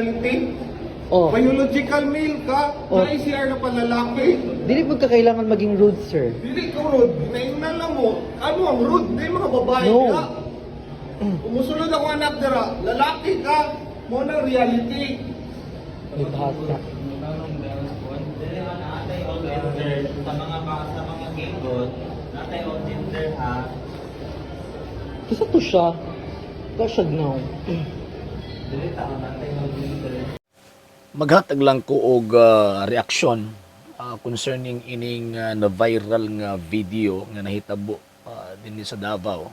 Reality. Oh. Biological male ka, Oh. na CR na palalaki. Dili po ka kailangan maging rude, sir. Dili ka rude, naingnan lang mo. Ano ang rude? Di mga babae No. ka. Umusulod ako anak dira, lalaki ka. Mo na reality. May bata. Natay all gender sa mga gay god, natay all gender ha. Kisa to siya. Kasyag now. Dili ta natay all gender. Maghatag lang ko og reaksyon concerning ining na viral nga video nga nahitabo dinhi sa Davao,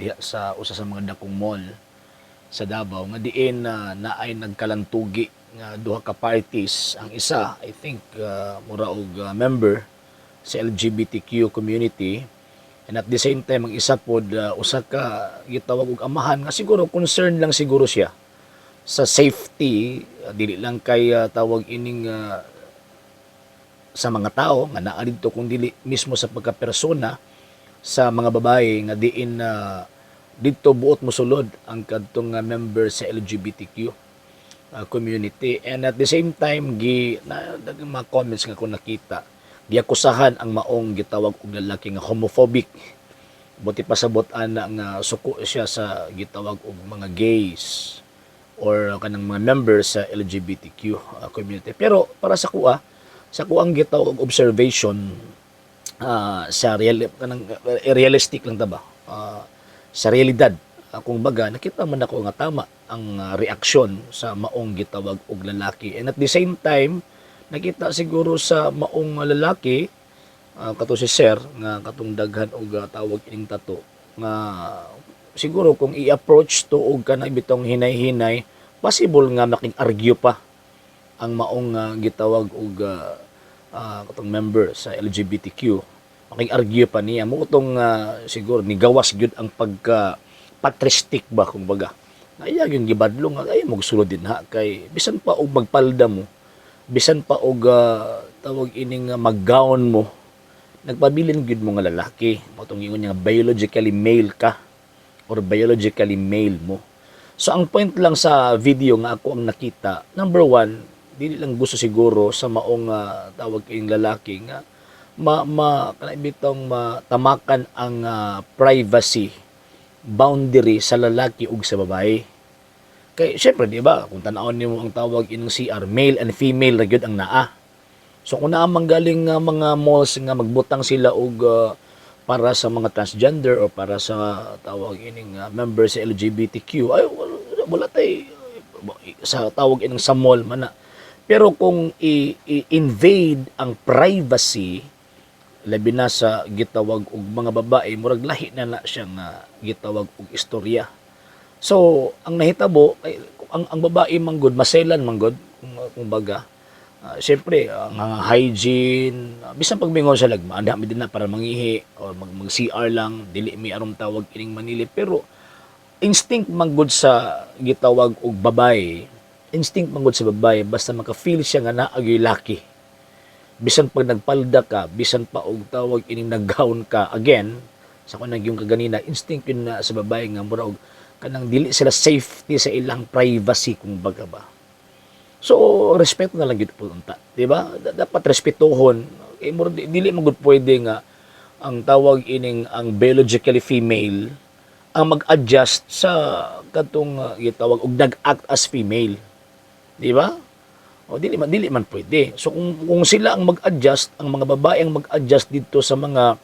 diha sa usa sa mga dakong mall sa Davao nga diin na naay nagkalantugi nga duha ka parties. Ang isa, I think, mura og member sa LGBTQ community and at the same time ang isa pod usa ka gitawag og amahan nga siguro concern lang siguro siya sa safety, dili lang kay tawag ining sa mga tao nga naa didto kung dili mismo sa pagkapersona sa mga babae nga diin na didto buot mosulod ang kadtong nga member sa LGBTQ community. And at the same time gi na daghang mga comments nga kung nakita, giakusahan ang maong gitawag og lalaki nga homophobic. Buti pasabot ana nga suko siya sa gitawag og mga gays or kanang mga members sa LGBTQ community. Pero para sa kuha, sa kuang gitawag og observation sa real kanang realistic lang ta ba? Sa realidad, kung baga nakita man ako nga tama ang reaksyon sa maong gitawag og lalaki. And at the same time, nakita siguro sa maong lalaki, kato si sir nga katong daghan og tawag ining tato nga siguro kung i-approach to og kanang bitong hinay-hinay, possible nga making-argue pa ang maong gitawag og katong member sa LGBTQ, making-argue pa niya mo utong siguro ni gawas gyud ang pagka patristic ba kung baga na iya yung gibadlong nga ay magsulod din ha kay bisan pa og magpalda mo, bisan pa og tawag ining maggown mo, nagpabilin gyud mo nga lalaki. Mao tong ingon niya nga biologically male ka or biologically male mo. So ang point lang sa video nga ako ang nakita, number one, dili lang gusto siguro sa maong tawag ing lalaki nga ma ma kanang bitong matamakan ang privacy boundary sa lalaki ug sa babae. Kay syempre, di ba, kung tan-awon nimo ang tawag ining CR, male and female ra gyud ang naa. So kung naa man galing nga mga malls nga magbutang sila og para sa mga transgender or para sa tawag ining member sa LGBTQ, ay wala, wala tay sa tawag ining sa mall man na. Pero kung i-invade ang privacy labi na sa gitawag og mga babae, murag lahi na na siya nga gitawag og istorya. So, ang nahitabo ay ang babae manggod maselan manggod kung baga. Siyempre, ang mga hygiene, bisan pagmingon sa lagma, anda mi din na para mangihi or mag CR lang, dili mi aron tawag ining manili, pero instinct manggod sa gitawag og babae, instinct manggod sa babae basta maka-feel siya nga naa gyud laki. Bisan pag nagpalda ka, bisan pa og tawag ining naggown ka, again, sa kung yung kaganina, instinct yun na sa babae nga mura og kanang dili sila safety sa ilang privacy kung baga ba. So, respeto na lang gyud po unta, di ba? Dapat respetuhon. Eh, mura dili man gud pwede nga ang tawag ining ang biologically female ang mag-adjust sa katong gitawag og nag-act as female. Di ba? O dili man pwede. So kung sila ang mag-adjust, ang mga babae ang mag-adjust dito sa mga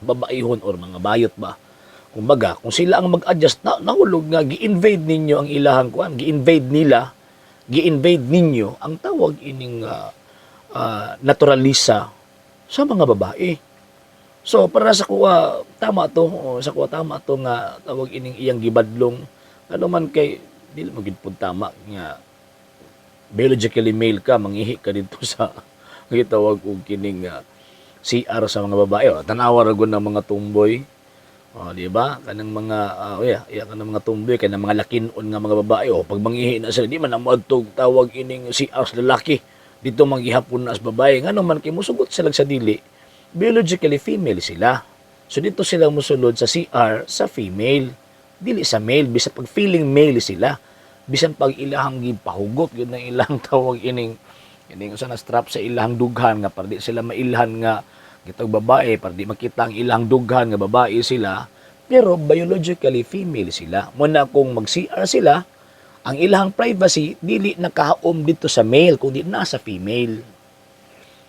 babaihon or mga bayot ba. Kumbaga, kung sila ang mag-adjust, na, nahulog nga gi-invade ninyo ang ilahang kuan, gi-invade nila, gi-invade ninyo ang tawag ining naturalisa sa mga babae. So para sa kuha tama to, o, sa kuha tama to nga tawag ining iyang gibadlong, ano man kay dili man gid pud tama nga biologically male ka mangihi ka dito sa gitawag og kining CR sa mga babae. O, tanawa ra gud ng mga tumboy. O, di ba? Kanang mga oh yeah, kanang mga tumboy, kanang mga lakinon nga mga babae. O, pag mangihi na sila, di man na moadto tawag ining CR sa lalaki. Dito manggihapon na sa babae. Ngano man kay musugot sila sa dili, biologically female sila. So dito sila musulod sa CR sa female, dili sa male, bisa pag feeling male sila. Bisan pag ilahang gipahugot gyud na ilang tawag ining ining usa na strap sa ilahang dughan nga para di sila mailhan nga gitawag babae, para di makita ang ilang dughan nga babae sila, pero biologically female sila. Mo na kung mag-CR sila, ang ilang privacy dili nakahaom dito sa male kundi nasa female.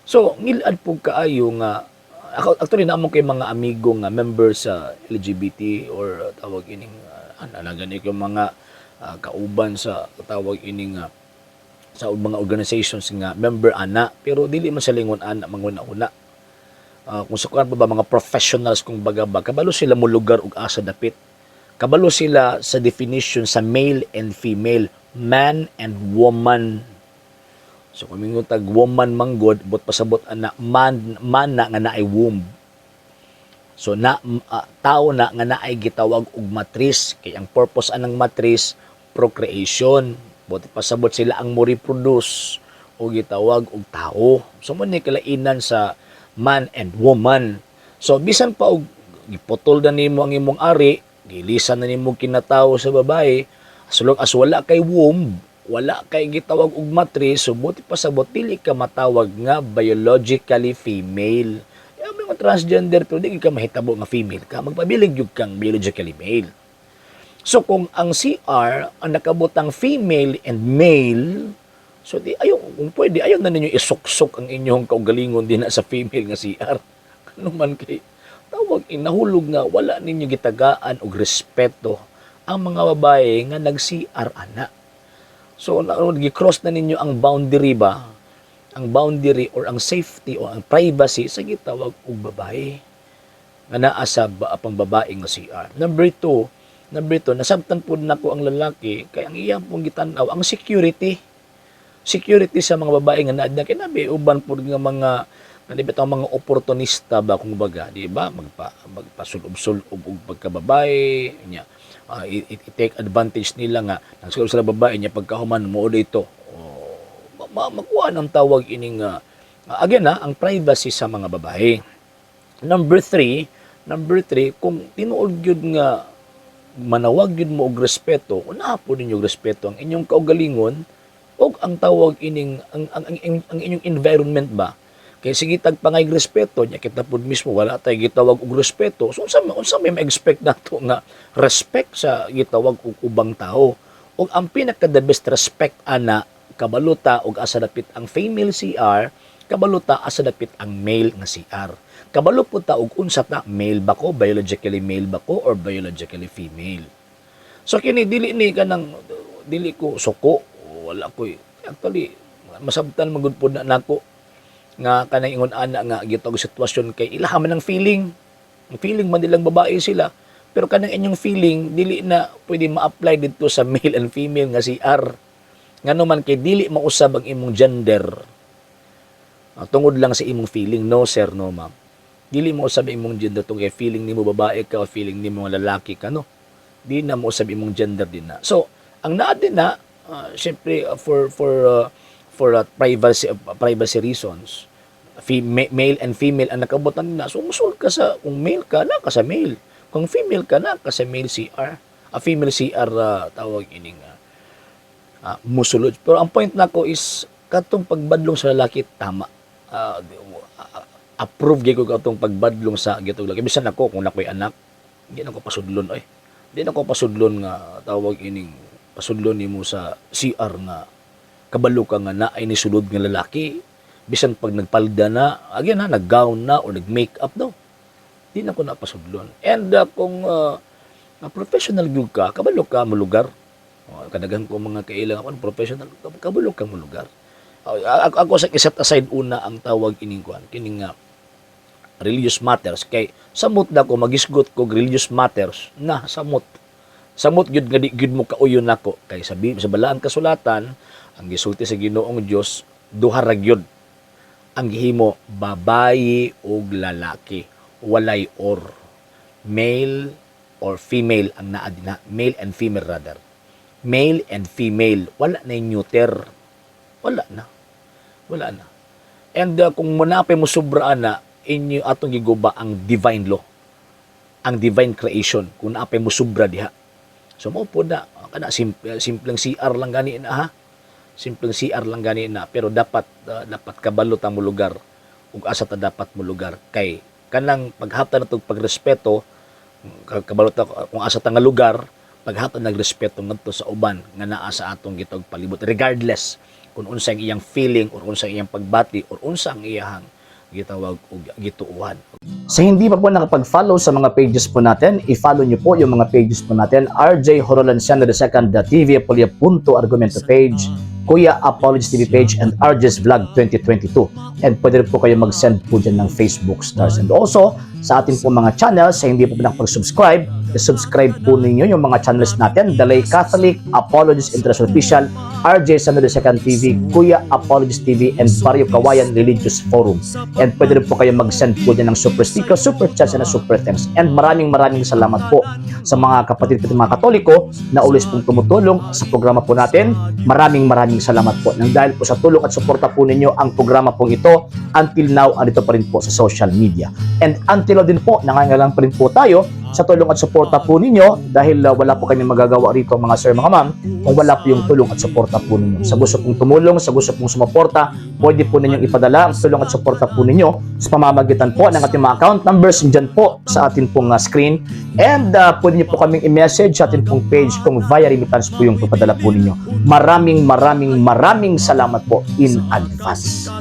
So, ngilad po kaayo nga ako actually naamo kay mga amigo nga member sa LGBT or tawag ining ano gani ko mga kauban sa tawag ining sa mga organizations nga member ana, pero dili man sa lingon ana manguna-una. Kung sa kuan pa ba, mga professionals kung baga ba, kabalo sila mo lugar ug asa dapit. Kabalo sila sa definition sa male and female, man and woman. So kung mingon tag woman manggod, but pasabot ana man, man na nga naay womb. So na tao na nga naay gitawag og matris, kay ang purpose anang matris procreation. But pasabot sila ang mo reproduce o gitawag og tao. So mo ni kalainan sa man and woman. So bisan pa og giputol na nimo ang imong ari, gilisan na nimo kinatawo sa babae, as long as wala kay womb, wala kay gitawag og matris, so buti pasabot dili ka matawag nga biologically female. Ya, may mga transgender pero di ka mahitabo nga female ka, magpabilig gyud kang biologically male. So kung ang CR ang nakabutang female and male, so di ayo kung pwede ayo na ninyo isuksok ang inyong kaugalingon din na sa female nga CR. Ano man kay tawag inahulog nga wala ninyo gitagaan og respeto ang mga babae nga nag-CR ana. So na gi-cross na ninyo ang boundary ba? Ang boundary or ang safety o ang privacy sa gitawag og babae nga naa sa pang babae nga CR. Number two, nasabtan pud nako ang lalaki kay ang iyang pong gitan-aw ang security. Security sa mga babae nga naa kay nabi uban pud nga mga nga bitaw mga oportunista ba kung baga, di ba? Magpasulob-sulob og pagkababae nya. I-take advantage nila nga nagsulob sila babae nya pagkahuman mo dito. Oh, makuha ng tawag ining again na ang privacy sa mga babae. Number three, kung tinuod gyud nga manawag gyud mo og respeto, una po ninyo og respeto ang inyong kaugalingon og ang tawag ining ang inyong environment ba. Kay sige tag pangay respeto nya, kita pud mismo wala tay gitawag og respeto. So unsa may ma-expect nato nga respect sa gitawag og ubang tao? Ug ang pinaka the best respect ana, kabaluta og asa dapit ang female CR, kabaluta asa dapit ang male nga CR. Kabalo pud ta og unsa ta, male ba ko, biologically male ba ko or biologically female. So kini dili ni kanang dili ko suko, wala ko, actually masabtan magud pud na nako nga kanang ingon ana nga gitawag sitwasyon kay ilaha man ang feeling. Ang feeling man nilang babae sila, pero kanang inyong feeling dili na pwede ma-apply dito sa male and female nga CR. Ngano man kay dili mausab ang imong gender tungod lang sa imong feeling. No sir, no ma'am. Dili mo usab imong gender tungod kay feeling nimo babae ka o feeling nimo nga lalaki ka, no. Di na mo usab imong gender din na. So, ang naa din na syempre for privacy privacy reasons, male and female ang nakabutan na. So musul ka sa kung male ka na ka sa male. Kung female ka na ka sa male CR. A female CR tawag ining musulod. Pero ang point nako is katong pagbadlong sa lalaki tama. Approve gyud ko katong pagbadlong sa gitawag lalaki. Bisan ako kung nakoy anak, di na ko pasudlon oy. Di na ko pasudlon nga tawag ining pasudlon nimo sa CR nga kabalo ka nga naay ni sulod nga lalaki, bisan pag nagpalda na, again ha, nag-gown na or nag-makeup daw. Di na ko napasudlon. And kung professional gyud ka, kabalo ka mo lugar. Oh, kadaghan ko mga kailang ako professional, kabalo ka mo lugar. Ako sa i-set aside una ang tawag ining kuan, kining nga religious matters, kay samot na ko magisgot ko religious matters na samot. Samot gyud nga di gyud mo kauyon nako kay sa balaan kasulatan ang gisulti sa Ginoong Dios, duha ra gyud ang gihimo, babayi ug lalaki, walay or. Male or female ang naa dinha, male and female rather, male and female, wala na yung neuter, wala na, wala na. And kung munapay mo sobra ana, inyo atong giguba ang divine law, ang divine creation, kung naapay mo sobra diha. So mao po na kana simple, simpleng CR lang gani na, ha. Simpleng CR lang gani na, pero dapat dapat kabalo ta mo lugar ug asa ta dapat mo lugar, kay kanang paghatag natong pagrespeto, kabalo ta kung asa ta nga lugar, paghatag nagrespeto ngadto sa uban nga naa sa atong gitawag palibot, regardless kung unsa ang iyang feeling or unsa ang iyang pagbati or unsa ang iyang gitawag og gituohan. Sa hindi pa po nakapag-follow sa mga pages po natin, i-follow nyo po yung mga pages po natin: RJ Horolanciano II, TV Apolia Punto Argumento page, Kuya Apologies TV page, and RJ's Vlog 2022. And pwede rin po kayo mag-send po dyan ng Facebook stars. And also, sa ating po mga channels, sa hindi po nakapag-subscribe, i-subscribe po ninyo yung mga channels natin: Dalay Catholic, Apologies International Official, RJ Samuel II TV, Kuya Apologies TV, and Barrio Kawayan Religious Forum. And pwede rin po kayo mag-send po dyan ng super sticker, super chats, and super thanks. And maraming maraming salamat po sa mga kapatid ko, mga Katoliko na always pong tumutulong sa programa po natin. Maraming maraming salamat po. Nang dahil po sa tulong at suporta po ninyo, ang programa pong ito until now andito pa rin po sa social media. And until now din po, nangangailangan pa rin po tayo sa tulong at suporta po ninyo dahil wala po kami magagawa rito, mga sir, mga ma'am, kung wala po yung tulong at suporta po ninyo. Sa gusto pong tumulong, sa gusto pong sumuporta, pwede po ninyong ipadala ang tulong at suporta po ninyo sa pamamagitan po ng ating mga account numbers dyan po sa atin pong screen. And pwede niyo po kaming i-message sa atin pong page kung via remittance po yung papadala po ninyo. Maraming maraming maraming salamat po in advance.